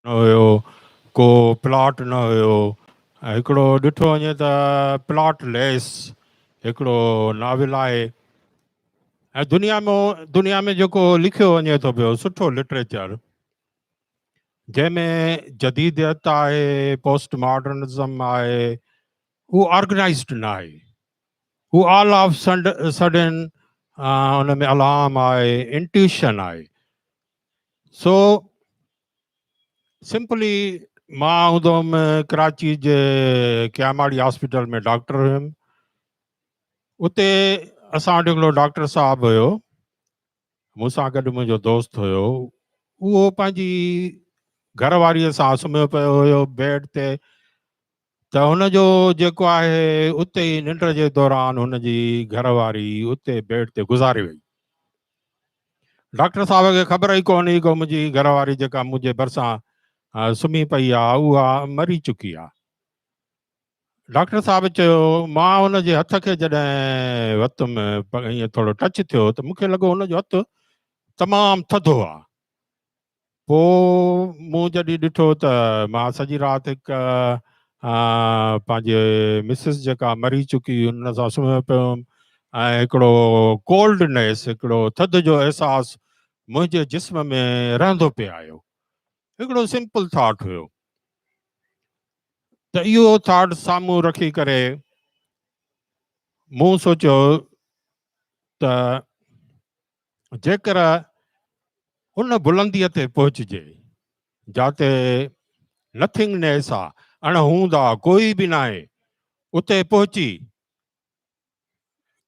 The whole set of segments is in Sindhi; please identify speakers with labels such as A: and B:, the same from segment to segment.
A: نه هيو، ڪو پلاٽ نه هيو ۽ هڪڙو ڏٺو وڃي ته پلاٽ ليس هڪڙو ناول آهي ۽ دنيا ۾ دنيا ۾ جيڪو لکيو وڃي ٿو پيو سٺو لٽريچر جنهن ۾ جديديت آهي، پوسٽ ماڊرنزم آهي، اهو آرگنائزڊ نه آهي. هو آل آف سڊن ان ۾ الهام آهي، انٽيوشن آهي. سو سمپلي مان هوندو هوم ڪراچي جي ڪياماڙي هاسپيٽل ۾ ڊاڪٽر هيم. اتي اسان وٽ هڪڙو ڊاڪٽر صاحب هيو، مون سان گڏ منهنجو دوست هيو. اهو پنهنجي گهر واريء سان سمهيو پيو هيو بيڊ تي، ته هن جو جيڪو آهي اتي ئي ننڊ جي دوران هن جي گهر واري اتي بيڊ تي گذاري وئي. ڊاڪٽر صاحب کي خبر ئي ڪونه هئي ڪو منهنجي گهر واري جيڪا منهنجي ڀرسان سمهي پئي آ اها مري چڪي آ. ڊاڪٽر صاحب چيو مان هن جي هٿ کي جڏهن وتم ائين ٿورو ٽچ ٿيو ته مون کي لڳو هن جو هٿ تمام ٿڌو آ. پوء مون جڏهن ڏٺو ته مان سڄي رات هڪ پنهنجي مسز جيڪا مري چڪي هئي ان سان سمهيو پيو هيم ۽ هڪڙو ڪولڊنيس هڪڙو ٿڌ جو احساس منهنجي جسم ۾ رهندو پئي آيو. هڪڙو سمپل ٿاٽ هيو ته اهو ٿاٽ سامهون رکي ڪري مون سوچيو ته جيڪر ان بلنديء تي پهچجي، جاتي نٿنگنيس آ، اڻ هوند آ، ڪوئي به ناهي، اتي پهچي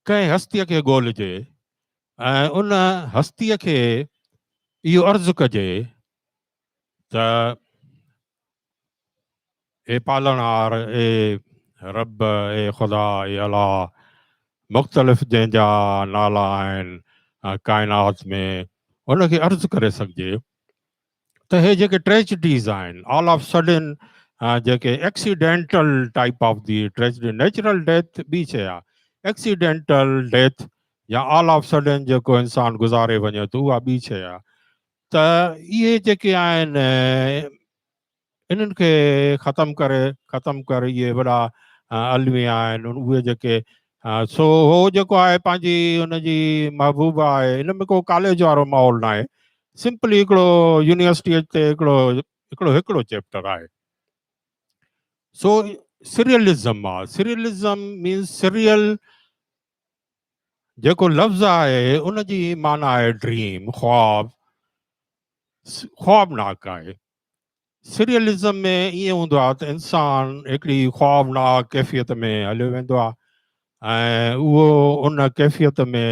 A: ڪنهن هستيء کي ڳولجي ۽ ان هستيء کي اهو عرض ڪجي ته اي پالڻهار، اي رب، اي خدا، اي الله، مختلف جنهن جا نالا آهن ڪائنات ۾ ان کي عرض ڪري سگهجي ته هي جيڪي ٽريجڊيز آهن، آل آف سڊن جيڪي accidental type of the tragedy, natural death ٻي شيء آهي، ايڪسيڊينٽل ڊيٿ يا آل آف سڊن جيڪو انسان گذاري وڃي ٿو اها ٻي شيء آهي ته اهي جيڪي آهن انهن کي ختم ڪري ختم ڪر اهي وڏا الميا آهن اهي جيڪي سو هو جيڪو آهي پنهنجي ان جي محبوبه آهي ان ۾ ڪو ڪاليج وارو ماحول نه آهي سمپلي هڪڙو يونيورسٽي تي هڪڙو هڪڙو هڪڙو چيپٽر آهي سو سريلزم آ سريلزم مينز سريل جيڪو لفظ آهي ان جي معنيٰ آهي ڊريم خواب خوابناڪ آهي سريئلزم ۾ ائين هوندو آهي ته انسان هڪڙي خوابناڪ ڪيفيت ۾ هليو ويندو آهي ۽ اهو ان ڪيفيت ۾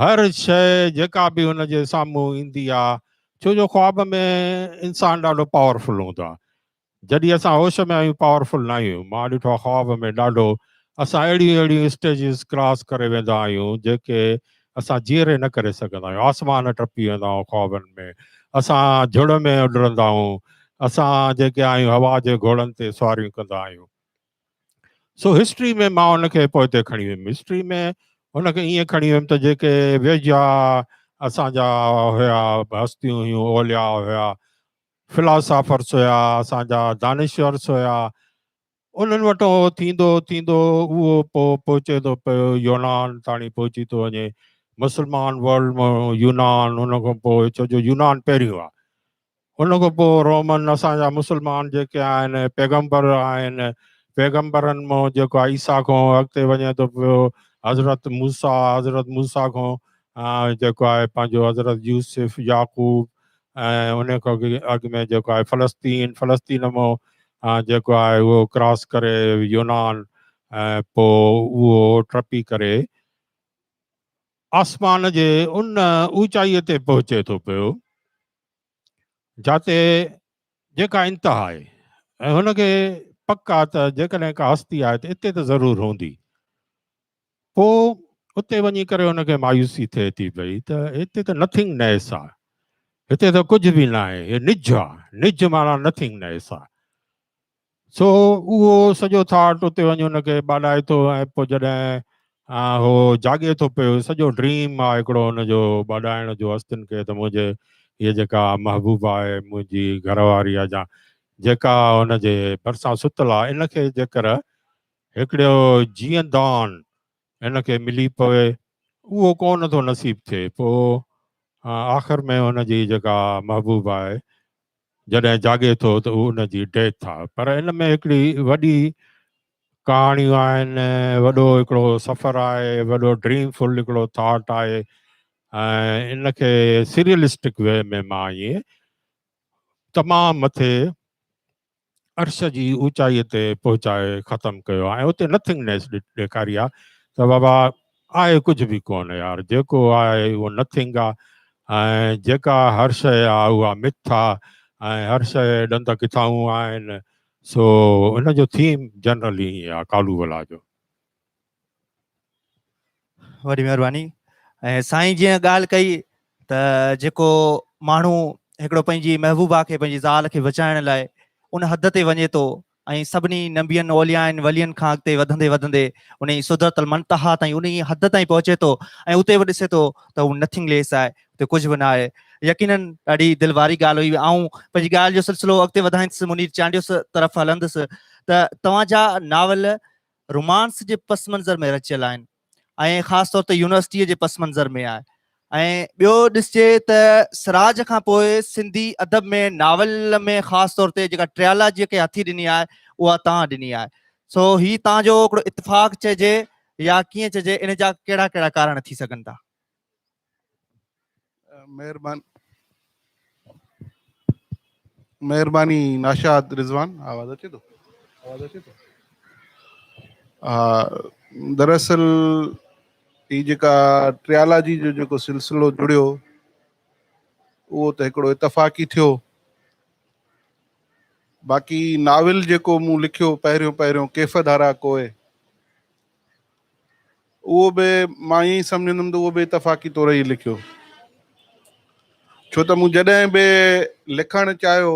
A: هر شيء جيڪا به هن جي سامهون ايندي آهي ڇو جو خواب ۾ انسان ڏاڍو پاورفل هوندو آهي جڏهن اسان هوش ۾ آهيون پاورفل نه آهيون. مان ڏٺو آهي خواب ۾ ڏاڍو اسان اهڙيون اهڙيون اسٽيجز ڪراس ڪري ويندا آهيون جيڪي اسان جيئري نه ڪري سگهندا آهيون. آسمان ٽپي ويندا آهيون خوابن ۾، اسان جھڙ ۾ اڏرندا آهيون، اسان جيڪي آهيون هوا جي گهوڙن تي سواريون ڪندا آهيون. سو هسٽري ۾ مان ان کي پوئتي کڻي ويم. هسٽري ۾ ان کي ائين کڻي ويم ته جيڪي ويجها اسان جا هيا هستيون هيون، اولياء هيا، فلاسافرس هيا، اسان جا دانشورس هيا، انهن وٽ اهو ٿيندو ٿيندو اهو پوء پهچي ٿو پيو يونان تاڻي پهچي ٿو وڃي، مسلمان ورلڊ ۾ يونان ان کان پوء ڇو جو يونان پهريون آهي، ان کان پوء رومن اسان جا مسلمان جيڪي آهن پيغمبر آهن، پيغمبرن مان جيڪو آهي عيسيٰ کان اڳتي وڃي ٿو پيو حضرت موسيٰ، حضرت موسيٰ کان جيڪو آهي پنهنجو حضرت يوسف، يعقوب ۽ ان کان اڳ ۾ جيڪو آهي فلسطين، فلسطين مان جيڪو آهي اهو ڪراس ڪري يونان ۽ پوء اهو ٽپي ڪري آسمان جي ان اوچائيء تي پهچي ٿو پيو جاتي جيڪا انتها آهي ۽ هن کي پڪ آهي ته جيڪڏهن ڪا هستي آهي ته اتي ته ضرور هوندي. پوء اتي وڃي ڪري هن کي مايوسي ٿئي ٿي پئي ته هتي ته نٿنگ نيس آ، هتي ته ڪجهه به ناهي، هي نج آ، نج معنيٰ نٿنگ نيس آ. سو اهو سڄو ٿاٽ اتي وڃي هن کي ٻاڏائي ٿو ۽ پوء جڏهن هو جاڳي ٿو پيو، سڄو ڊريم آ هڪڙو هن جو ٻاڏائڻ جو هستين کي ته منهنجي هيء جيڪا محبوبه آهي منهنجي گهر واري آهي جا جيڪا ان جي ڀرسان ستل آهي ان کي جيڪر هڪڙو جيئندان هن کي ملي پوي اهو ڪونه ٿو نصيب ٿئي پوء آخر ۾ هن جي جيڪا محبوبه آهي جڏهن جاڳي ٿو ته ان جي ڊيٿ آ پر ان ۾ هڪڙي وڏي ڪهاڻيون آهن وڏو هڪڙو سفر آهي وڏو ڊريم فل هڪڙو ٿاٽ آهي ۽ ان کي سيريلسٽڪ وي ۾ مان ائين تمام مٿي عرش جي اوچائيء تي پهچائي ختم ڪيو آهي ۽ اتي نٿنگنيس ڏيکاري آهي ته بابا آهي ڪجهه به ڪونه يار جيڪو آهي اهو نٿنگ آهي ۽ جيڪا هر شيء آهي اها مٿ آهي ۽ هر شيء ڏند ڪٿائون آهن سو ان جو ٿيم جنرلي ائين آهي ڪالو بلا جو.
B: وڏي مهرباني ۽ سائين جيئن ڳالهه ڪئي ته جيڪو ماڻهو هڪڙو پنهنجي محبوبا کي پنهنجي زال کي بچائڻ لاء ان حد تي وڃي ٿو ۽ سڀني نبين اوليائن ولين کان اڳتي وڌندي وڌندي ان سدرت المنتها تائين ان حد تائين پهچي ٿو ۽ اتي به ڏسي ٿو ته هو نٿنگ ليس آهي اتي ڪجهه به نه آهي يقينن ڏاڍي دل واري ڳالهه هئي آئون پنهنجي ڳالهه جو سلسلو اڳتي وڌائيندس منير چانڊيو طرف هلندس ته توهان جا ناول رومانس جي پس منظر ۾ رچيل آهن ۽ خاص طور تي يونيورسٽيء جي پس منظر ۾ آهي ۽ ٻيو ڏسجي ته سراج کان پوء سنڌي ادب ۾ ناول ۾ خاص طور تي جيڪا ٽريالاجيء کي هٿي ڏني آهي اها توهان ڏني آهي سو هي توهان جو هڪڙو اتفاق چئجي يا ڪيئن چئجي ان جا ڪهڙا ڪهڙا ڪارڻ ٿي سگهن ٿا؟
C: مهربان مهرباني ناشاد رضوان آواز اچي ٿو آواز اچي ٿو ها دراصل هي جيڪا ٽريالاجي جو جيڪو سلسلو جڙيو اهو ته هڪڙو اتفاقي ٿيو باقي ناول جيڪو مون لکيو پهريون پهريون ڪيف ڌارا ڪوئي اهو به مان ائين ئي سمجهندم ته اهو به اتفاقي طور ئي لکيو ڇو ته مون جڏهن به لکڻ چاهيو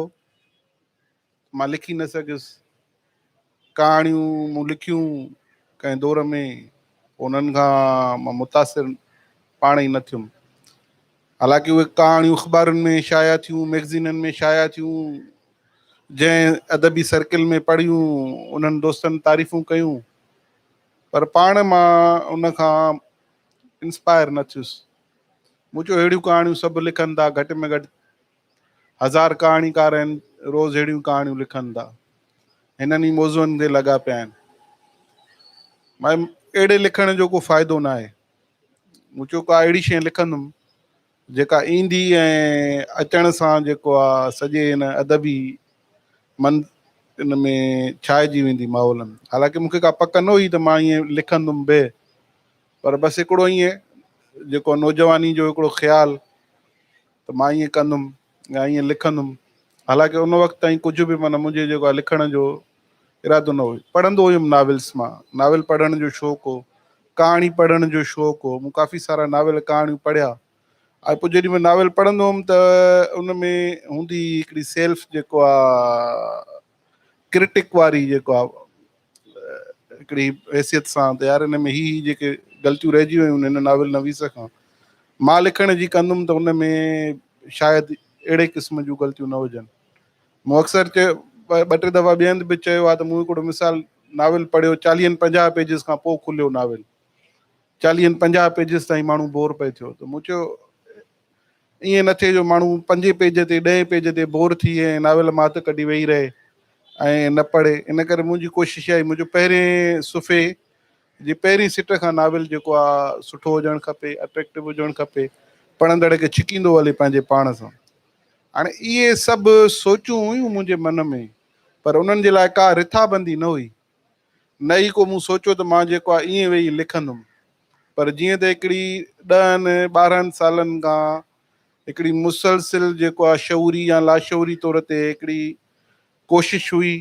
C: مان لکي نه سگهيس ڪهاڻيون مون لکيون ڪنهن دور ۾ انهن کان مان متاثر پاڻ ئي نه ٿيم حالانڪه اهي ڪهاڻيون اخبارن ۾ شايع ٿيون ميگزينن ۾ شايع ٿيون جنهن ادبي سرڪل ۾ پڙهيون انهن دوستن تعريفون ڪيون پر پاڻ مان ان کان انسپائر نه ٿيس. مون چيو اهڙيون ڪهاڻيون سڀ لکن ٿا، گهٽ ۾ گهٽ هزار ڪهاڻيڪار آهن، روز اهڙيون ڪهاڻيون لکن ٿا، هنن ئي موضوعن تي لڳا پيا آهن. مان اهڙي لکڻ جو ڪو فائدو نه آهي. مون چيو ڪا اهڙي شيء لکندم جيڪا ايندي ۽ اچڻ سان جيڪو آ سڄي هن ادبي من ان ۾ ڇائجي ويندي ماحول ۾ حالانڪه مون کي ڪا پڪ نه هئي ته مان ائين لکندم به پر بس هڪڙو ائين جيڪو نوجواني جو هڪڙو خيال ته مان ائين ڪندم يا ائين لکندم حالانڪه ان وقت تائين ڪجهه به معنيٰ منهنجي جيڪو آ لکڻ جو ارادو نه هو. پڙهندو هيم ناولس مان ناول پڙهڻ جو شوق هو، ڪهاڻي پڙهڻ جو شوق هو، مون ڪافي سارا ناول ڪهاڻيون پڙهيا ۽ پوء جيڏي مهل ناول پڙهندو هوم ته ان ۾ هوندي هئي هڪڙي سيلف جيڪو آ ڪرٽڪ واري جيڪو آ هڪڙي حيثيت سان ته يار ان ۾ هي هي جيڪي غلطيون رهجي ويون هن ناول نويس کان مان لکڻ جي ڪندم ته ان ۾ شايد اهڙي قسم جون غلطيون نه هجن. مون اڪثر چيو ٻه ٽي دفعا ٻئي هنڌ به چيو آهي ته مون هڪڙو مثال ناول پڙهيو چاليهن پنجاهه پيجز کان پوء کليو ناول چاليهن پنجاهه پيجز تائين ماڻهو بور پئي ٿيو ته مون چيو ائين نه ٿئي جو ماڻهو پنجين پيج تي ڏهين پيج تي بور ٿي ۽ ناول مان هٿ ڪڍي ويهي رهي ۽ نه پڙهي ان ڪري منهنجي ڪوشش آهي منهنجو پهرين صفحي جي پهرين سٽ کان ناول جيڪو آهي سٺو هجڻ کپي اٽريڪٽو هجڻ کپي پڙهندڙ کي ڇڪيندو هلي پنهنجي پاڻ سان هاڻي اهي سڀ سوچون هيون منهنجي من ۾ پر انهن جي لاء ڪا رٿابندي نه هئي. نه ئي ڪو مون سوچيو ته مان جيڪو آهي ائين ويهي لکندم. پر جيئن ته هڪڙي ڏهن ٻارهن سالن کان هڪڙي مسلسل جيڪو آهي شعوري يا لاشعوري طور تي هڪڙي ڪوشش هئي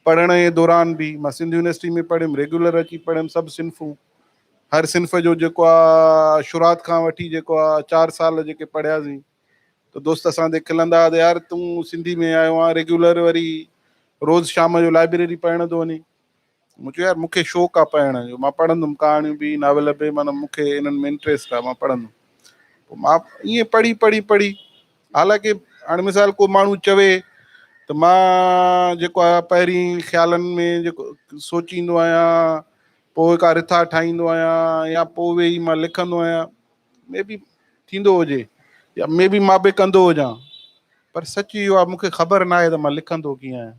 C: پڙهڻ جي دوران به مان سنڌ يونيورسٽي ۾ پڙهيم ريگيولر اچي پڙهيم سڀ صنفون هر صنف جو جيڪو آهي شروعات کان وٺي جيڪو آهي چار سال جيڪي پڙهياسين ته دوست اسان تي کلندا ها ته يار تون سنڌي ۾ آيو آهين ريگيولر وري روز شام جو لائبريري پڙهڻ ٿو وڃين. مون چيو يار مون کي شوق آهي پڙهڻ جو مان پڙهندم ڪهاڻيون به ناول به معنيٰ مون کي انهن ۾ انٽريسٽ آهي مان پڙهندم. پوء مان ائين پڙهي پڙهي پڙهي حالانڪه هاڻي مثال ڪو ماڻهو چوي ته مان جيڪو آهي پهرين خيالن ۾ جيڪو سوچيندو آهيان پوء ڪا رٿا ٺاهيندو آهيان يا پوء ويهي مان لکندو آهيان مي بي ٿيندو هجي يا مي بي مان به ڪندو هجان پر سچ اهو آهي مونکي خبر ناهي ته مان لکندو ڪيئن آهيان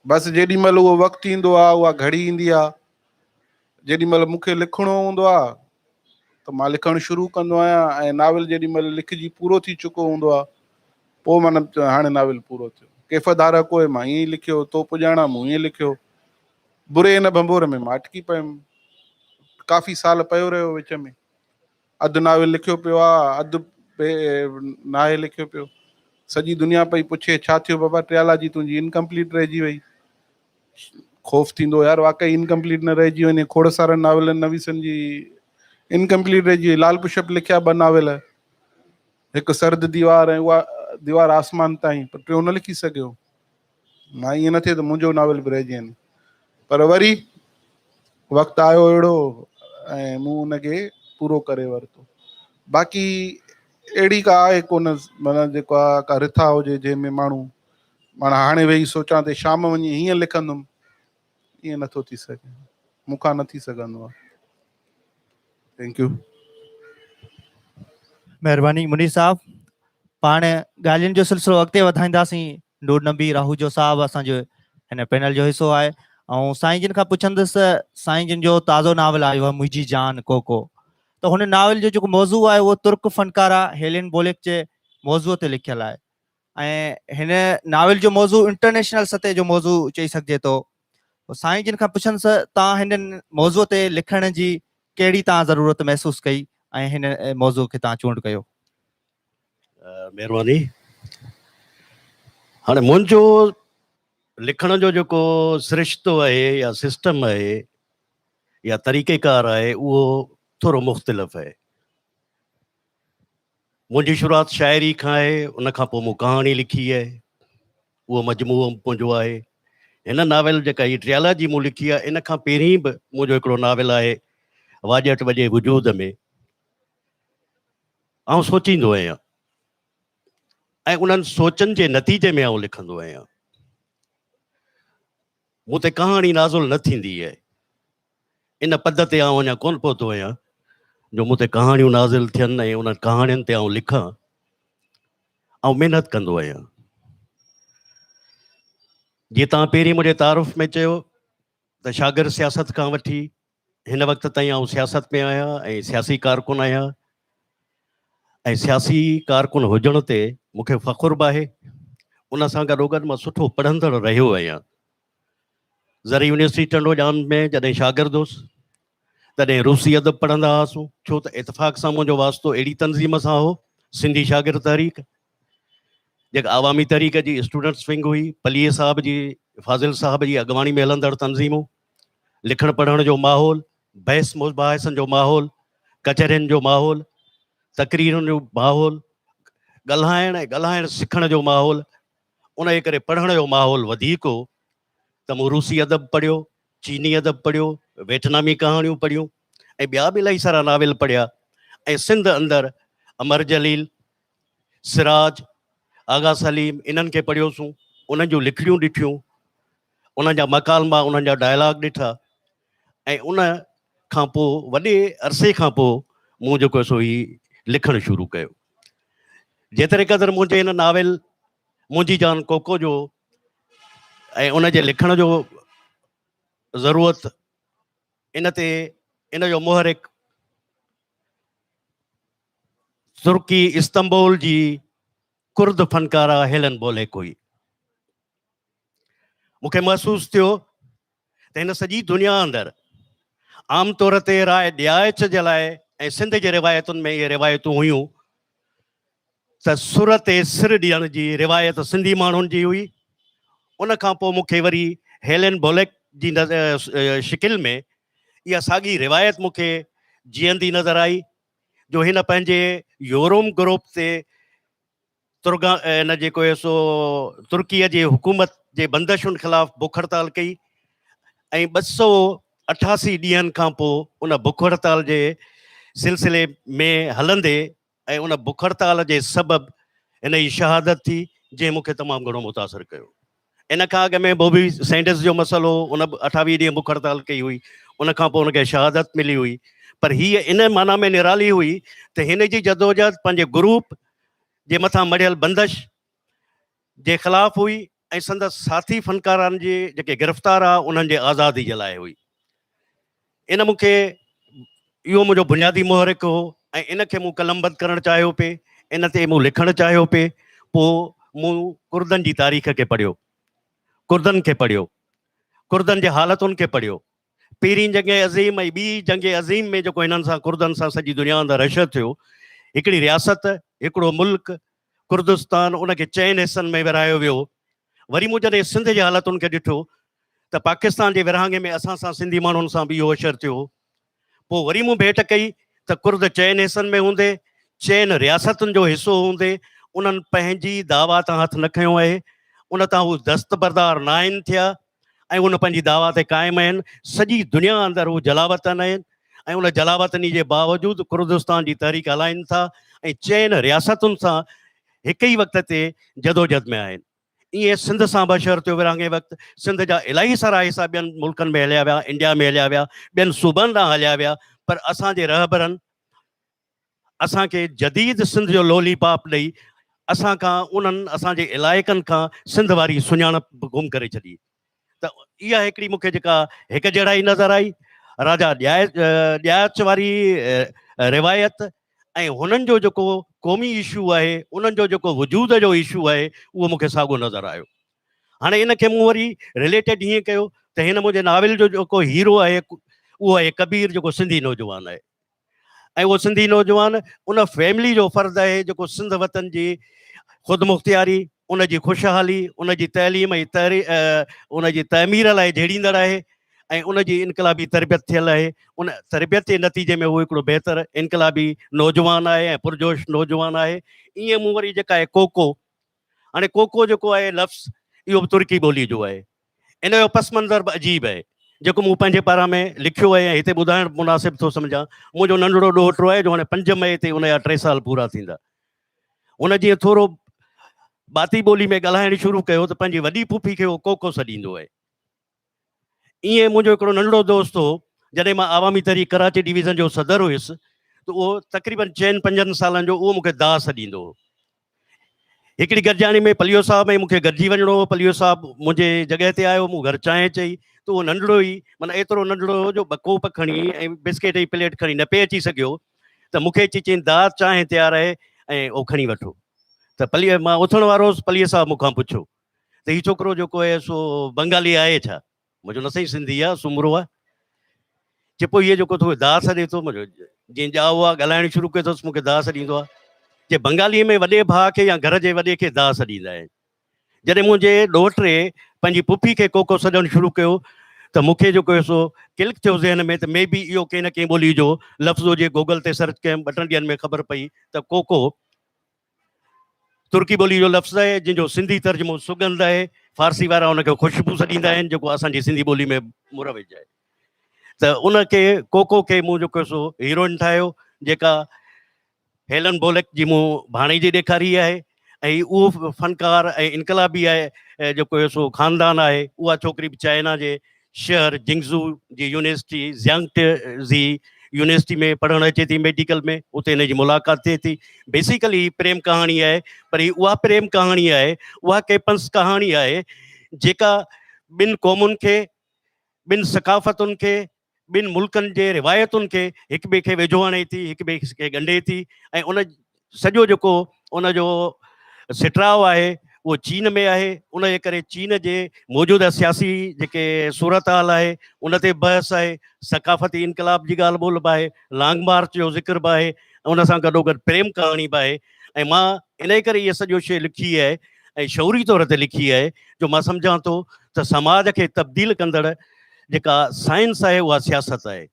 C: بس جيڏي مهل اهو وقت ايندو آهي اها گهڙي ايندي آهي جيڏي مهل مون کي لکڻو هوندو آهي ته مان لکڻ شروع ڪندو آهيان ۽ ناول جيڏي مهل لکجي پورو ٿي چڪو هوندو آهي پوء معنيٰ هاڻي ناول پورو ٿيو. ڪيف ڌارا ڪوئي مان ائين ئي لکيو، تو پڄاڻا مون ائين لکيو. بري ان ڀنڀور ۾ مان اٽڪي پيم. ڪافي سال پيو رهيو وچ ۾. اڌ ناول لکيو پيو آ، اڌ ناهي لکيو پيو. سڄي دنيا پئي پڇي ڇا ٿيو بابا ٽريالاجي تنهنجي انڪمپليٽ رهجي وئي. خوف ٿيندو يار واقعي انڪمپليٽ نه رهجي وڃي کوڙ سارن ناولن نويسن جي انڪمپليٽ رهجي وئي لال پشپ لکيا ٻه ناول هڪ سرد ديوار ۽ اها ديوار آسمان تائين پر ٽيون نه لکي سگهيو مان ائين نه ٿئي ته منهنجو ناول به رهجي وڃي پر وري وقت آيو اهڙو ۽ مون ان کي پورو ڪري ورتو باقي اهڙي ڪا آهي ڪونه معنيٰ جيڪو آ ڪا رٿا هجي جنهن ۾ ماڻهو معنيٰ هاڻي ويهي سوچان ته شام وڃي هيئن لکندم، ائين نٿو ٿي سگهي، مون کان نه ٿي سگهندو آهي. Thank you.
B: مهرباني منير صاحب پاڻ ڳالهين جو سلسلو اڳتي وڌائينداسين نور نبي راهوجو صاحب اسان جو هن پينل جو حصو آهي ۽ سائين جن کان پڇندس سائين جن جو تازو ناول آيو آهي منهنجي جان ڪوڪو ته هن ناول جو جيڪو موضوع آهي اهو ترڪ فنڪاره هيلين بوليڪ جي موضوع تي لکيل آهي ۽ هن ناول جو موضوع انٽرنيشنل سطح جو موضوع چئي سگهجي ٿو. سائين جن کان پڇنس تان هن موضوع تي لکڻ جي ڪهڙي تان ضرورت محسوس ڪئي ۽ هن موضوع کي تان چونڊ ڪيو؟
D: مهرباني. هاڻي منهنجو لکڻ جو جيڪو سرشتو آهي يا سسٽم آهي يا طريقيڪار آهي اهو ٿورو مختلف آهي. منهنجي شروعات شاعري کان آهي، ان کان پوء مون ڪهاڻي لکي آهي، اهو مجموعو منهنجو آهي. هن ناول جيڪا هي ٽريالاجي مون لکي آهي، ان کان پهرين به منهنجو هڪڙو ناول آهي واڄٽ وڄي وجود ۾. آئون سوچيندو آهيان ۽ انهن سوچن جي نتيجي ۾ آئون لکندو آهيان. مون تي ڪهاڻي نازل نه ٿيندي آهي. ان پد تي آئون اڃا ڪونه پهتو آهيان جو مون تي ڪهاڻيون نازل ٿين ۽ انهن ڪهاڻين تي آئون لکان. آئون محنت ڪندو آهيان. جيئن توهان پهرين منهنجي تعارف ۾ چيو ته شاگرد سياست کان وٺي هن وقت تائين آئون سياست ۾ آهيان ۽ سياسي ڪارڪن آهيان ۽ سياسي ڪارڪن هجڻ تي مون کي فخر به آهي. ان سان گڏوگڏ مان سٺو پڙهندڙ رهيو آهيان. زرعي يونيورسٽي ٽنڊو ڄام ۾ جڏهن شاگرد هوس تڏهن روسي ادب پڙهندا هئاسون ڇو ته اتفاق سان منهنجو واسطو اهڙي تنظيم سان هو سنڌي شاگرد تحريڪ جيڪا عوامي تحريڪ جي اسٽوڊنٽس ونگ هئي پليجي صاحب جي فاضل صاحب جي اڳواڻي ۾ هلندڙ تنظيمون لکڻ پڙهڻ جو ماحول بحث مباحثن جو ماحول ڪچهرين جو ماحول تقريرن جو ماحول ڳالهائڻ ۽ ڳالهائڻ سکڻ جو ماحول انهيء ڪري پڙهڻ جو ماحول وڌيڪ هو ته مون روسي ادب پڙهيو، چيني ادب پڙهيو، ويٽنامي ڪهاڻيون پڙهيون ۽ ٻيا به الاهي سارا ناول پڙهيا ۽ سنڌ اندر امر جليل، سراج، آغا سليم انهن کي پڙهيوسون، انهن جون لکڻيون ڏٺيون، انهن جا مڪالما، انهن جا ڊائلاگ ڏٺا ۽ ان کان پوء وڏي عرصي کان پوء مون جيڪو سو هي لکڻ شروع ڪيو. جيتري قدر منهنجي هن ناول منهنجي جان ڪوڪو جو ۽ ان جي لکڻ جو ضرورت ان تي ان جو محرڪ ترڪي استنبول جي ڪرد فنڪاره هيلن بوليڪ هئي. مون کي محسوس ٿيو ته هن سڄي دنيا اندر عام طور تي راء ڏياچ جي لاء ۽ سنڌ جي روايتن ۾ اهي روايتون هيون ته سر تي سر ڏيڻ جي روايت سنڌي ماڻهن جي هئي. ان کان پوء مون کي وري هيلين بوليڪ جي شڪل ۾ اها ساڳي روايت مون کي جيئندي نظر آئي جو هن پنهنجي يوروم گروپ تي ترگا هن جيڪو هي سو ترڪيء جي حڪومت جي بندشن خلاف بک هڙتال ڪئي ۽ 288 ڏينهن کان پوء ان بک هڙتال جي سلسلي ۾ هلندي ۽ ان بک هڙتال جي سبب هن جي شهادت ٿي، جنهن مون کي تمام گهڻو متاثر ڪيو. ان کان اڳ ۾ بوبي سينڊرز جو مسئلو هو، ان به 28 ڏينهن بک هڙتال ڪئي هئي، ان کان پوء ان کي شهادت ملي هئي. پر هيء ان معنيٰ ۾ نرالي هئي ته هن جي جدوجهد پنهنجي گروپ جي مٿان مڙهيل بندش جي خلاف هئي ۽ سندس ساٿي فنڪارن جي جيڪي گرفتار هئا انهن جي آزادي جي لاء هئي. ان مون کي اهو منهنجو بنيادي محرڪ هو ۽ ان کي مون قلمبند ڪرڻ چاهيو پئي، ان تي مون لکڻ چاهيو پئي. پوء مون ڪردن جي تاريخ کي پڙهيو، ڪردن کي پڙهيو، ڪردن جي حالتن کي پڙهيو. پهرين جنگ عظيم ۽ ٻي جنگ عظيم ۾ جيڪو هنن سان ڪردن سان سڄي دنيا اندر حشر ٿيو، هڪڙي رياست، هڪڙو ملڪ، ڪردستان ان کي چئن حصن ۾ ورهايو ويو. وري مون جڏهن سنڌ جي حالتن کي ڏٺو ته پاڪستان جي ورهاڱي ۾ اسان سان سنڌي ماڻهن سان به اهو حشر ٿيو هو. پوء وري مون ڀيٽ ڪئي ته ڪرد چئن حصن ۾ هوندي، چئن رياستن جو حصو هوندي انهن پنهنجي دعويٰ تان هٿ نه کنيو آهي، ان تان هو دستبردار ناهن ٿيا ۽ ان پنهنجي دعويٰ تي قائم آهن. سڄي دنيا اندر هو جلاوطن آهن ۽ ان جلاوطني جي باوجود ڪردستان جي تحريڪ هلائين ٿا ۽ چئن رياستن سان هڪ ئي وقت تي جدوجھد ۾ آهن. ائين سنڌ سان به حشر ٿيو. ورهاڱي وقت سنڌ جا الاهي سارا حصا ٻين ملڪن ۾ هليا ويا، انڊيا ۾ هليا ويا، ٻين صوبن ڏانهن هليا ويا، پر اسان جي رهبرن اسان کي جديد سنڌ جو لولي پاپ ڏئي اسان کان انهن اسان جي علائقن کان سنڌ واري سڃاڻپ به گم ڪري ڇڏي. ته اها هڪڙي مون کي جيڪا هڪ جهڙائي نظر آئي راجا ڏياچ واري روايت ۽ هنن جو جيڪو قومي اشو آهي، انهن جو جيڪو وجود جو اشو آهي، اهو مون کي ساڳو نظر آيو. هاڻي ان کي مون وري رليٽيڊ هيئن ڪيو ته هن منهنجي ناول جو جيڪو هيرو آهي اهو آهي ڪبير، جيڪو سنڌي نوجوان آهي ۽ اهو سنڌي نوجوان ان فيملي جو فرد آهي جيڪو سنڌ وطن جي خودمختياري، ان جي خوشحالي، ان جي تعليم ۽ ان جي تعمير لاء جهيڙيندڙ آهي ۽ ان جي انقلابي تربيت ٿيل آهي. ان تربيت جي نتيجي ۾ هو هڪڙو بهتر انقلابي نوجوان آهي ۽ پرجوش نوجوان آهي. ائين مون وري جيڪا آهي ڪوڪو، هاڻي ڪوڪو جيڪو آهي لفظ اهو به ترڪي ٻولي جو آهي. ان جو پس منظر به عجيب آهي، جيڪو مون پنهنجي پاران ۾ لکيو آهي ۽ هتي ٻڌائڻ به مناسب ٿو سمجهان. منهنجو ننڍڙو ڏوهٽو آهي جو هاڻي 5 مئي تي ان جا 3 سال پورا ٿيندا. هن جيئن ٿورو ٻاتي ٻولي ۾ ڳالهائڻ شروع ڪيو ته پنهنجي وڏي پڦي کي هو ڪوڪو سڏيندو آهي. ائين منهنجو هڪڙو ننڍڙو دوست هو، جڏهن مان عوامي تحريڪ ڪراچي ڊويزن جو صدر هيس ته اهو تقريبن چئن پنجن سالن جو اهو مون کي دا سڏيندو هو. هڪڙي گڏجاڻي ۾ پليو صاحب ۽ مون کي گڏجي وڃڻو هو. پليو صاحب منهنجي جڳهه تي آيو، مون گهر چانهه چئي ته اهو ننڍڙو ئي، معنيٰ ايترو ننڍڙو هو جو ٻه ڪوپ کڻي ۽ بسڪيٽ جي پليٽ کڻي نه پئي اچي سگهيو ته مون کي اچي چيائين دا چانهه تيار آهي ۽ اهو کڻي وٺو. ته پلي مان اٿڻ وارو هوس، پليي صاحب مون کان پڇيو ته هي ڇوڪرو جيڪو آهي سو بنگالي آهي ڇا؟ مون چيو نه سائين سنڌي آهي، سومرو آهي. چي پوء هيء جيڪو توکي دا سڏي ٿو؟ مون چيو جيئن ڄائو آهي ڳالهائڻ شروع ڪيو اٿس مون کي دا سڏيندو آهي. چي بنگاليء ۾ وڏي ڀاء کي يا گهر جي وڏي کي دا سڏيندا آهن. جڏهن منهنجي ڏوهٽي پنهنجي پڦي کي ڪوڪو سڏڻ شروع ڪيو ته مون کي جيڪو سو ڪلڪ ٿيو ذهن ۾ ته مي بي اهو ڪنهن نه ڪنهن ٻولي جو لفظ هجي. گوگل تي سرچ ڪيم، ٻه ٽن ڏينهن ۾ خبر پئي ته ڪوڪو ترڪي ٻولي جو لفظ آهي جنهن جو سنڌي ترجمو سڳنڌ آهي. فارسي وارا ان کي خوشبو سڏيندا آهن جيڪو اسان جي سنڌي ٻولي ۾ مروج آهي. ته ان کي ڪوڪو کي مون جيڪو سو هيروئن ٺاهيو جيڪا هيلن بولڪ جي مون ڀاڻيجي ڏيکاري آهي ۽ اهو فنڪار ۽ انقلابي آهي جيڪو سو خاندان آهي. اها ڇوڪري به چائنا جي شهر جنگزو جي يونيورسٽي زيانگ زي يونيورسٽي ۾ پڙهڻ اچي ٿي ميڊيڪل ۾، اتي هن جي ملاقات ٿئي ٿي. بيسيڪلي هي پريم ڪهاڻي آهي پر هي اها پريم ڪهاڻي آهي، اها ڪيپنس ڪهاڻي آهي جيڪا ٻن قومن کي، ٻن ثقافتن کي، ٻن ملڪن جي روايتن کي هڪ ٻئي کي ويجهو آڻي ٿي، هڪ ٻئي کي ڳنڍي ٿي ۽ ان سڄو جيڪو ان جو سٽراء آهي اهو چين ۾ آهي. ان جي ڪري چين جي موجوده سياسي جيڪي صورتحال آهي ان تي بحث آهي، ثقافتي انقلاب جي ڳالهه ٻولهه به آهي، لانگ مارچ جو ذڪر به آهي ۽ ان سان گڏوگڏ پريم ڪهاڻي به آهي ۽ مان انهي ڪري اها سڄو شيء لکي آهي ۽ شعوري طور تي لکي آهي جو مان سمجهان ٿو ته سماج کي تبديل ڪندڙ جيڪا سائنس آهي اها سياست آهي.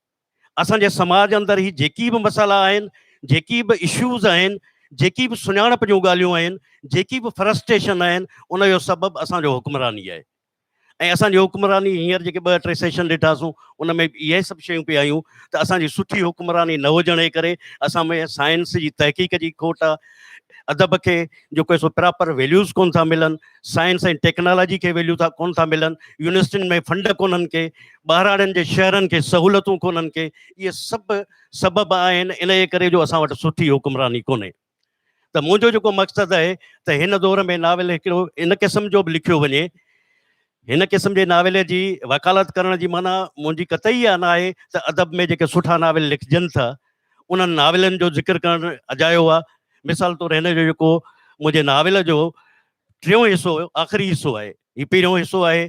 D: اسان جي سماج اندر هي جيڪي به مسئلا آهن، جيڪي به اشوز آهن، جيڪي به سڃاڻپ جون ڳالهيون آهن، جيڪي به فرسٽريشن آهن، ان جو سبب اسان جو حڪمراني آهي. ۽ اسان جي حڪمراني هينئر جيڪي ٻه ٽي سيشن ڏٺاسون ان ۾ به اهي سڀ شيون پئي آيون ته اسان جي سٺي حڪمراني نه هجڻ جي ڪري اسان ۾ سائنس جي تحقيق جي کوٽ آهي. ادب کي جيڪو آهي سو پراپر ويليوز ڪون ٿا ملن، سائنس ۽ ٽيڪنالاجي کي ويليو ٿا ڪون ٿا ملن، يونيورسٽين ۾ فنڊ ڪونهن ڪي، ٻهراڙين جي شهرن کي سهولتون ڪونهن ڪي، اهي سڀ سبب آهن انهيء ڪري جو اسان وٽ سٺي حڪمراني ڪونهي. ته منهنجو جيڪو مقصد آهي ته هن دور ۾ ناول هڪڙو ان قسم جو به لکيو وڃي. هن قسم جي ناول جي وڪالت ڪرڻ جي معنيٰ منهنجي قطعي اها نه آهي ته ادب ۾ جيڪي سٺا ناول لکجن ٿا انهن ناولن جو ذڪر ڪرڻ اجايو آهي. مثال طور هن جو جيڪو منهنجي ناول جو ٽيون حصو آخري حصو آهي، هي پهريون حصو آهي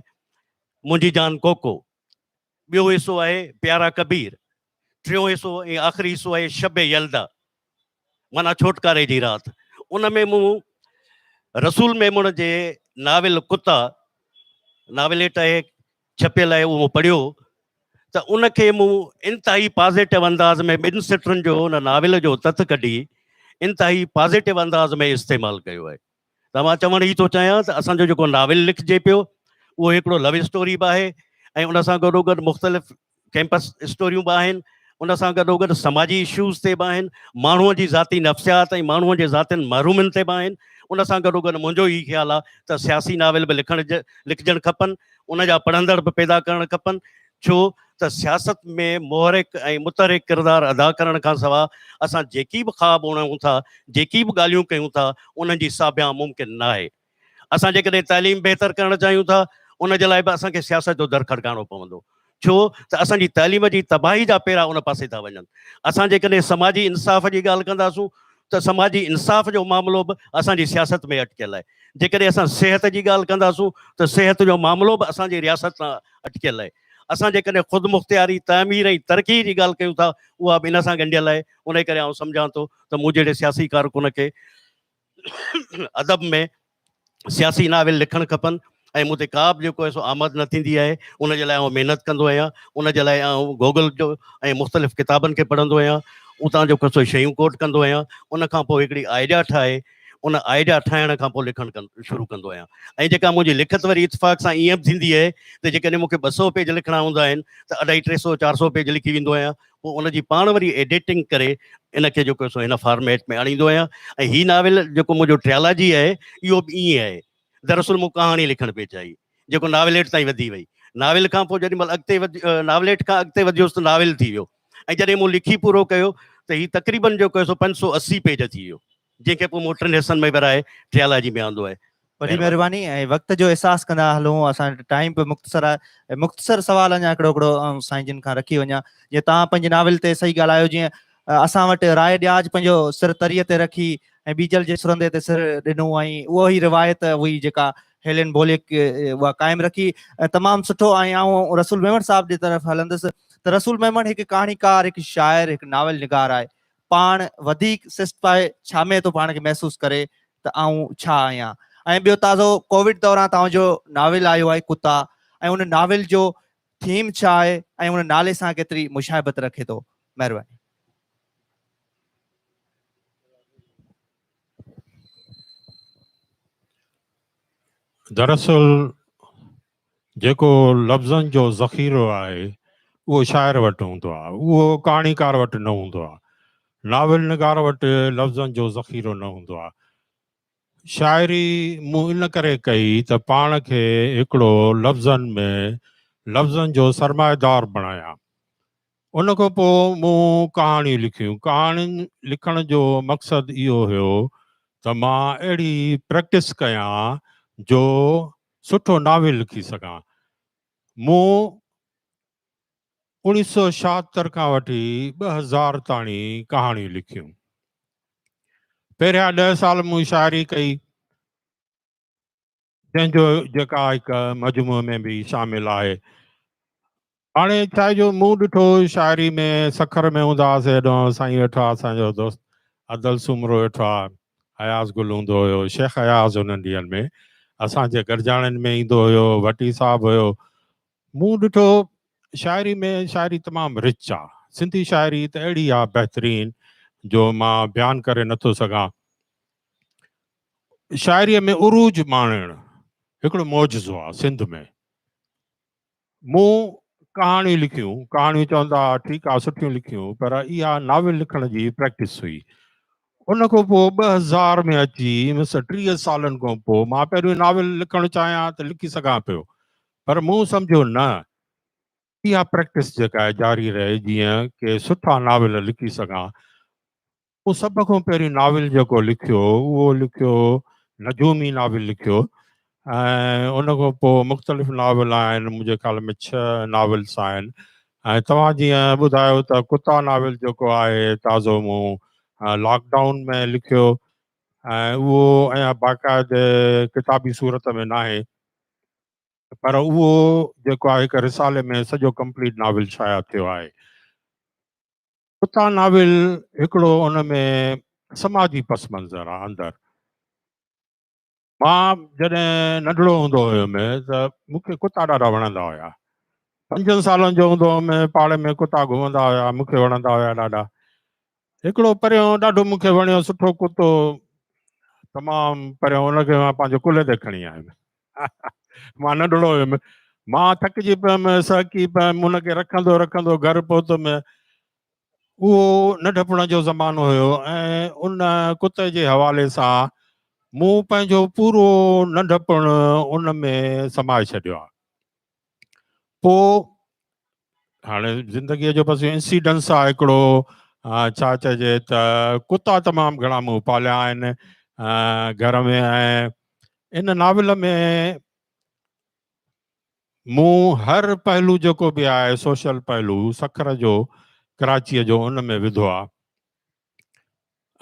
D: منهنجي جان ڪوڪو، ٻيو حصو آهي پيارا ڪبير، ٽيون حصو ۽ آخري حصو آهي شب يلدا معنيٰ ڇوٽڪاري جي رات. ان ۾ مون رسول ميمڻ جي ناول ڪتا، ناوليٽ آهي، ڇپيل آهي، اهو مون پڙهيو ته ان کي مون انتهائي پازيٽو انداز ۾ ٻن سٽرن جو ان ناول جو تت ڪڍي انتهائي پازيٽو انداز ۾ استعمال ڪيو آهي. ته مان چوڻ هي ٿو چاهيان ته اسان جو جيڪو ناول لکجي پيو اهو هڪڙو لو اسٽوري به آهي ۽ ان سان گڏوگڏ مختلف ڪيمپس اسٽوريون به آهن، ان سان گڏوگڏ سماجي اشوز تي به آهن، ماڻهوء جي ذاتي نفسيات ۽ ماڻهوء جي ذاتين محرومين تي به آهن. ان سان گڏوگڏ منهنجو هي خيال آهي ته سياسي ناول به لکڻ لکجڻ کپن، ان جا پڙهندڙ به پيدا ڪرڻ کپن، ڇو ته سياست ۾ محرڪ ۽ متحرڪ ڪردار ادا ڪرڻ کان سواء اسان جيڪي به خواب اڻيون ٿا، جيڪي به ڳالهيون ڪيون ٿا، انهن جي ساڀيان ممڪن ناهي. اسان جيڪڏهن تعليم بهتر ڪرڻ چاهيون ٿا، ان جي لاء به اسان کي سياست جو در کڙڪائڻو پوندو، ڇو ته اسان جي تعليم جي تباهي جا پيرا ان پاسي ٿا وڃن. اسان جيڪڏهن سماجي انصاف جي ڳالهه ڪنداسون ته سماجي انصاف جو معاملو به اسان جي سياست ۾ اٽڪيل آهي. جيڪڏهن اسان صحت جي ڳالهه ڪنداسون ته صحت جو معاملو به اسان جي رياست سان اٽڪيل آهي. اسان جيڪڏهن خودمختياري، تعمير ۽ ترقي جي ڳالهه ڪيون ٿا اها به ان سان ڳنڍيل آهي. انهي ڪري آئون سمجهان ٿو ته مون جهڙي سياسي ڪارڪن کي ادب ۾ سياسي ناول لکڻ کپن ۽ مون تي ڪا به جيڪو آهي سو آمد نه ٿيندي آهي. ان جي لاء آئون محنت ڪندو آهيان، ان جي لاء آئون گوگل جو ۽ مختلف ڪتابن کي پڙهندو آهيان، اتان جيڪو سو شيون ڪوٽ ڪندو آهيان، ان کان پوء هڪڙي آئيڊيا ٺاهي ان آئيڊيا ٺاهڻ کان پوء لکڻ شروع ڪندو آهيان ۽ جيڪا منهنجي لکت وري اتفاق سان ائين به ٿيندي آهي ته جيڪڏهن مون کي 200 پيج لکڻا هوندا آهن ته اڍائي ٽي سو چار سو پيج لکي ويندو آهيان، پوء ان جي پاڻ وري ايڊيٽنگ ڪري ان کي جيڪو سو هن فارميٽ ۾ آڻيندو آهيان ۽ هي ناول جيڪو منهنجو ٽريالاجي آهي اهو به ائين آهي. دراصل مون ڪهاڻي لکڻ پئي چاهي جيڪو ناوليٽ تائين وڌي وئي. ناول کان پوء جيڏي مهل اڳتي ناوليٽ کان اڳتي وڌيس ته ناول ٿي ويو ۽ جڏهن مون لکي پورو ڪيو ته هي تقريبن جيڪو آهي سو 580 پيج ٿي ويو جنهن کي پوء مون ٽن حصن ۾ ورهائي ٽريالاجي ۾ آندو آهي.
B: وڏي مهرباني ۽ وقت جو احساس ڪندا هلون، اسان وٽ ٽائيم به مختصر آهي. مختصر سوال اڃا هڪڙو هڪڙو آئون سائين جن کان رکي وڃان. جيئن توهان پنهنجي ناول تي صحيح ڳالهايو جيئن اسان وٽ راء ڏياج پنهنجو سر تريء تي رکي ۽ ٻيجل جي سرندي تي سر ڏنو ۽ اهو ئي روايت هئي جيڪا هيلين بوليڪ اها قائم رکي. تمام سٺو ۽ آئون رسول ميمڻ صاحب جي طرف هلندس ته رسول ميمڻ هڪ ڪهاڻيڪار، هڪ شاعر، هڪ ناول نگار آهي. پاڻ وڌيڪ سست پائي ڇا ۾ ٿو پاڻ کي محسوس ڪري ته آئون ڇا آهيان؟ ۽ ٻيو تازو ڪووڊ دوران توهان جو ناول آيو آهي ڪتا ۽ ان ناول جو ٿيم ڇا آهي ۽ ان نالي سان ڪيتري مشاهبت رکي ٿو؟ مهرباني.
A: دراصل جيڪو لفظن جو ذخيرو آهي اهو شاعر وٽ هوندو آهي، اهو ڪهاڻيڪار وٽ نه هوندو آهي. ناول نگار وٽ لفظن جو ذخيرو نه هوندو آهي. شاعري مون ان ڪري ڪئي ته پاڻ کي هڪڙو لفظن ۾ لفظن جو سرمائيدار بڻايان. ان کان پوء مون ڪهاڻيون لکيون. ڪهاڻين لکڻ جو مقصد اهو هيو ته مان اهڙي پريڪٽس ڪيان جو سٺو ناول لکي سگهان. مون 1976 کان وٺي 2000 تاڻي ڪهاڻيون لکيون. پهريان ڏهه سال مون شاعري ڪئي. جنهن جو جيڪا هڪ مجموعي ۾ به شامل آهي. هاڻي ڇا جو مون ڏٺو شاعري ۾ سکر ۾ هوندا هئاسي هيڏو سائين ويٺو آهي اسان جو دوست ادل سومرو ويٺو آهي اياز گل هوندو هيو شيخ اياز انهن ڏينهن ۾ اسان جي گڏجاڻين ۾ ايندو هيو ڀٽي صاحب هيو مون ڏٺو شاعري ۾ شاعري تمام رچ آ سنڌي شاعري ته اهڙي آ بهترين جو مان بيان ڪري نٿو سگهان شاعريء ۾ عروج ماڻڻ هڪڙو معجزو آ سنڌ ۾. مون ڪهاڻيون لکيون، ڪهاڻيون چوندا ٺيڪ آ سٺيون لکيون پر اها ناول لکڻ جي پريڪٽس هئي. ان کان پوء 2000 ۾ اچي مس 30 سالن کان پوء مان پهريون ناول لکڻ چاهيان ته لکي سگهان پيو، پر مون سمجهيو نه، اها پريڪٽس جيڪا آهي جاري رهي جيئن ڪي سٺا ناول لکي سگهان. مون سڀ کان پهريون ناول جيڪو لکيو اهو لکيو نجومي ناول لکيو ۽ ان کان پوء مختلف ناول آهن، منهنجي خيال ۾ 6 ناولس آهن. ۽ توهان جيئن ٻڌايو ته ڪتا ناول جيڪو آهي تازو مون لاڪ ڊائون ۾ لکيو ۽ اهو اڃا باقاعده ڪتابي صورت ۾ ناهي، پر اهو جيڪو آهي هڪ رسالي ۾ سڄو ڪمپليٽ ناول شايع ٿيو آهي. ڪتا ناول هڪڙو ان ۾ سماجي پس منظر آ اندر. مان جڏهن ننڍڙو هوندو هيم ته مون کي ڪتا ڏاڍا وڻندا هيا. 5 سالن جو هوندو هيم، پاڙي ۾ ڪتا گهمندا هيا، مون کي وڻندا هيا ڏاڍا. هڪڙو پريون ڏاڍو مون کي وڻيو، سٺو ڪتو تمام پريون، ان کي مان پنهنجي ڪلهي تي کڻي آيم. مان ننڍڙو هيم، مان ٿڪجي پيم، سهڪي پيم، ان کي رکندو رکندو گهر پهتم. اهو ننڍپڻ جو زمانو هيو ۽ ان ڪتي جي حوالي سان مون پنهنجو پورو ننڍپڻ ان ۾ سمائي ڇڏيو آهي. پوء هاڻي زندگيء جو بس انسيڊنس آهي هڪڙو، ڇا چئجي ته ڪتا تمام گهڻا مون پاليا آهن گهر ۾، ۽ ان ناول ۾ مون هر پهلو جيڪو به آهي سوشل پهلو سکر جو، ڪراچيء جو، ان ۾ وڌو آهي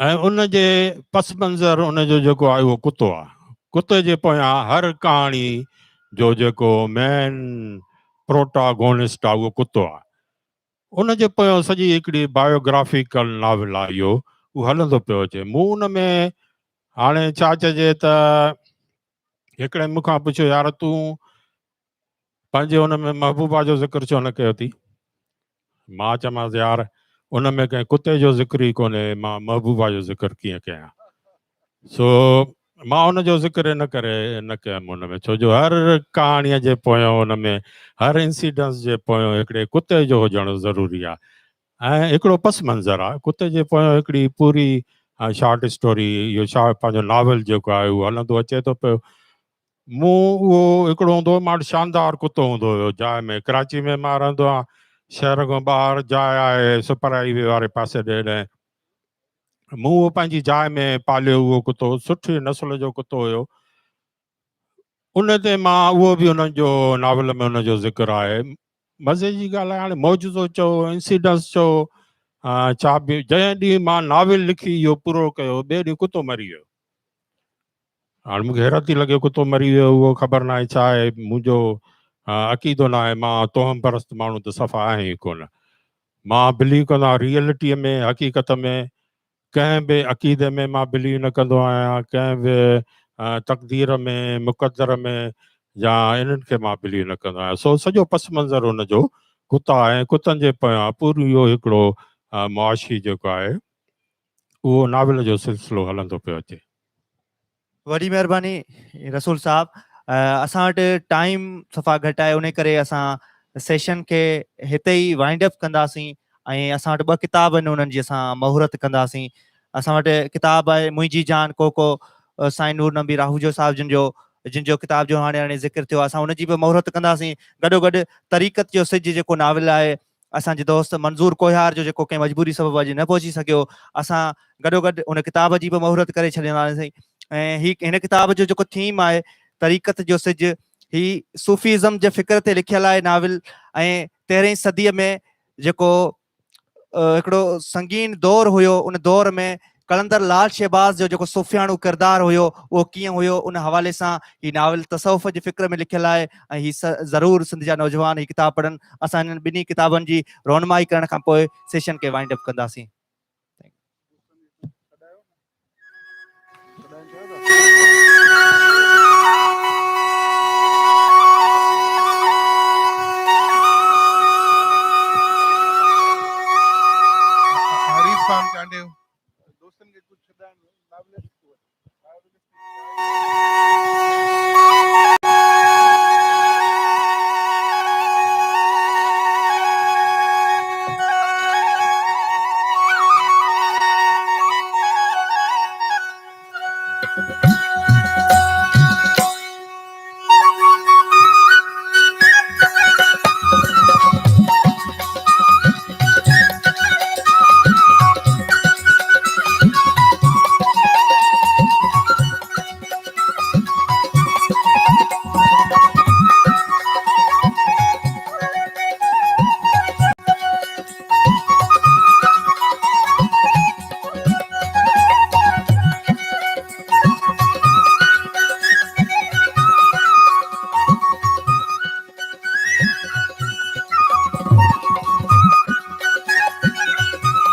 A: ۽ ان جي پس منظر ان جو جيڪو آهي اهو ڪتو آهي. ڪتي جي پويان هر ڪهاڻي جو جيڪو مين پروٽاگونسٽ آهي اهو ڪتو آهي. ان جي پويان سڄي هڪڙي بايوگرافيڪل ناول آهي اهو، اهو هلندو پيو اچي. مون ان ۾ هاڻي ڇا چئجي ته هڪڙي مون کان پڇيو يار تون پنهنجي ان ۾ محبوبا جو ذڪر ڇو نه ڪيو اٿئي؟ مان چيومانس يار ان ۾ ڪنهن ڪتي جو ذڪر ئي ڪونهي، مان محبوبا جو ذڪر ڪيئن ڪيان؟ سو مان ان جو ذڪر ان ڪري نه ڪيم ان ۾، ڇو جو هر ڪهاڻيء جي پويان ان ۾ هر انسيڊنس جي پويان هڪڙي ڪتي جو هجڻ ضروري آهي ۽ هڪڙو پس منظر آهي. ڪتي جي پويان هڪڙي پوري شارٽ اسٽوري، اهو پنهنجو ناول جيڪو آهي اهو هلندو اچي ٿو پيو. مون اهو هڪڙو هوندو هو، مان وٽ شاندار ڪتو هوندو هيو جاء ۾، ڪراچي ۾ مان رهندو آهيان، شهر کان ٻاهر جاء آهي سپر هائي وي واري پاسي ڏي ڏانهن. مون اهو پنهنجي جاء ۾ پاليو اهو ڪتو، سٺي نسل جو ڪتو هيو. ان تي مان اهو به انهن جو ناول ۾ ان جو ذڪر آهي. مزي جي ڳالهه آهي، هاڻي معجزو چئو، انسيڊنس چئو، ڇا به، جنهن ڏينهن مان ناول لکي اهو پورو ڪيو، ٻئي ڏينهن ڪتو مري ويو. هاڻي مون کي حيرت ٿي لڳي، ڪتو مري ويو، اهو خبر ناهي ڇا آهي، منهنجو عقيدو ناهي، مان توهم پرست ماڻهو ته صفا آهيان ئي ڪونه. مان بليو ڪندو آهيان ريئلٽيء ۾، حقيقت ۾، ڪنهن به عقيدي ۾ مان بليو نه ڪندو آهيان، ڪنهن به تقدير ۾، مقدر ۾ يا انهن کي مان بليو نه ڪندو آهيان. سو سڄو پس منظر ان جو ڪتا ۽ ڪتن جي پويان پورو اهو هڪڙو معاشي جيڪو آهي اهو ناول جو سلسلو هلندو پيو اچي.
B: وڏي مهرباني رسول صاحب، اسان وٽ ٽائيم صفا گهٽ آهي انهي ڪري اسان سيشن کي هتي ئي وائنڊ اپ ڪنداسين ۽ اسان وٽ ٻه ڪتاب آهن انهن جي اسان مهورت ڪنداسين. اسان وٽ ڪتاب آهي منهنجي جان ڪو ڪو سائين نور نبي راهوجو صاحب جن جو، جن جو ڪتاب جو هاڻي هاڻي ذڪر ٿيو، اسان ان جي به مهورت ڪنداسين. گڏو گڏ طريقت جو سج جيڪو ناول آهي اسان جي دوست منظور ڪوهيار جو، جيڪو ڪنهن مجبوري سبب اڄ نه پهچي سگهيو، اسان گڏوگڏ ان ڪتاب جي به مهورت ڪري ڇڏينداسين. ۽ هي هن ڪتاب جو جيڪو ٿيم آهي طريقت جو سج، هي صوفي ازم جي فڪر تي لکيل آهي ناول ۽ تيرهين صديء ۾ جيڪو هڪڙو سنگين دور هيو ان دور ۾ قلندر لال شهباز جو جيڪو صوفياڻو ڪردار هيو اهو ڪيئن هيو ان حوالي سان هي ناول تصوف جي فڪر ۾ لکيل آهي ۽ هي ضرور سنڌ جا نوجوان هي ڪتاب پڙهن. اسان انهن ٻنهي ڪتابن جي رونمائي ڪرڻ کان پوء سيشن کي وائنڊ اپ ڪنداسين.
C: حريف خان چانڊيو دوستن کي ڪجهه ڇڏائڻ ناولسٽ.